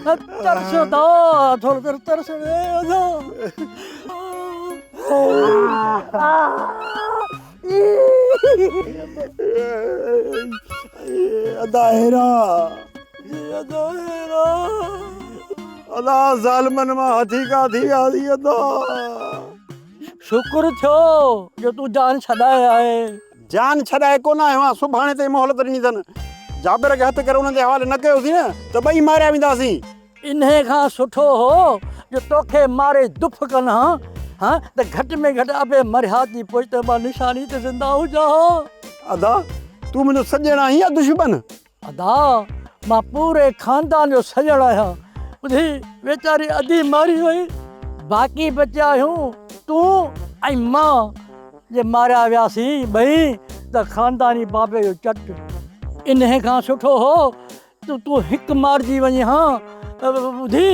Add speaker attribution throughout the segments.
Speaker 1: ترس ادا ٿورو تر ترس ڏي ادا.
Speaker 2: ادا هيرا.
Speaker 1: جي ادا هيرا.
Speaker 2: ادا ظالمن مان هٿيڪا ٿي وياسين ادا.
Speaker 1: شڪر ٿيو جو تون جان ڇڏائي آئين.
Speaker 2: جان ڇڏائي ڪونه آيو آهيان، سڀاڻي تائين مهلت ڏني اٿن. جابر کي هٿ ڪري انهن جي حوالي نه ڪيوسين نه ته ٻئي ماريا وينداسين.
Speaker 1: انهيء کان سٺو هو جو توکي ماري دڦ ڪن ها، ها ته گهٽ ۾ گهٽ ابي مرحيات جي پوئتي مان نشاني ته زنده هجان ها.
Speaker 2: ادا، تون منهنجو سڄڻ آهين يا دشمن؟
Speaker 1: ادا، مان پوري خاندان جو سڄڻ آهيان. ٻڌي، ويچاري ادي ماري وئي. باقي بچيا آهيون تون ۽ مان. جي ماريا وياسين ٻئي ته خانداني بابي جو چٽ. انهيء کان سٺو هو ته تون هڪ مارجي وڃين ها، ٻڌي،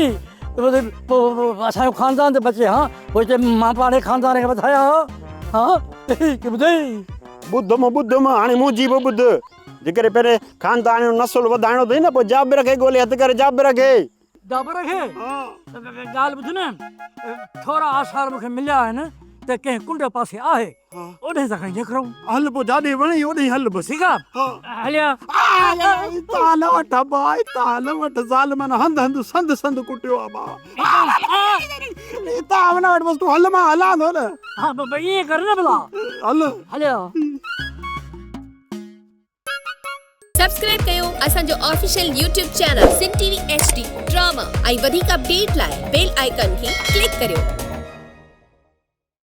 Speaker 1: پوء اسان جو خاندان ته بچي ها، پوء چي مان پاڻهي خاندان کي وڌايان ها، ها، ٻڌئي؟
Speaker 2: ٻڌم، ٻڌم، هاڻي منهنجي به ٻڌ. جيڪڏهن پهرين خاندان جو نسل وڌائڻو اٿئي نه، پوء جابر کي ڳولي هٿ ڪر، جابر کي.
Speaker 1: جابر کي؟ ڳالهه ٻڌ نه، ٿورا آثار مون کي مليا آهن ته ڪنهن ڪنڊ پاسي آهي، اوڏهين تان کڻي نڪرون.
Speaker 2: هل پوء جاڏي وڻئي اوڏهين هل بس.
Speaker 1: ٺيڪ آ، هليا.
Speaker 2: اتان نه وٺ ابا، اتان نه وٺ، ظالمن هنڌ هنڌ سنڌ سنڌ ڪٽيو آ ڀاء. اتان نه وٺ بس تون هل مان هلان ٿو نه.
Speaker 1: ها بابا ائين ڪر نه ڀلا.
Speaker 2: هل.
Speaker 1: هليا.
Speaker 3: سبسڪرائب ڪيو اسان جو official YouTube channel Sindh T V H D drama ۽ وڌيڪ اپڊيٽ لاء بيل آئيڪان کي ڪلڪ ڪريو.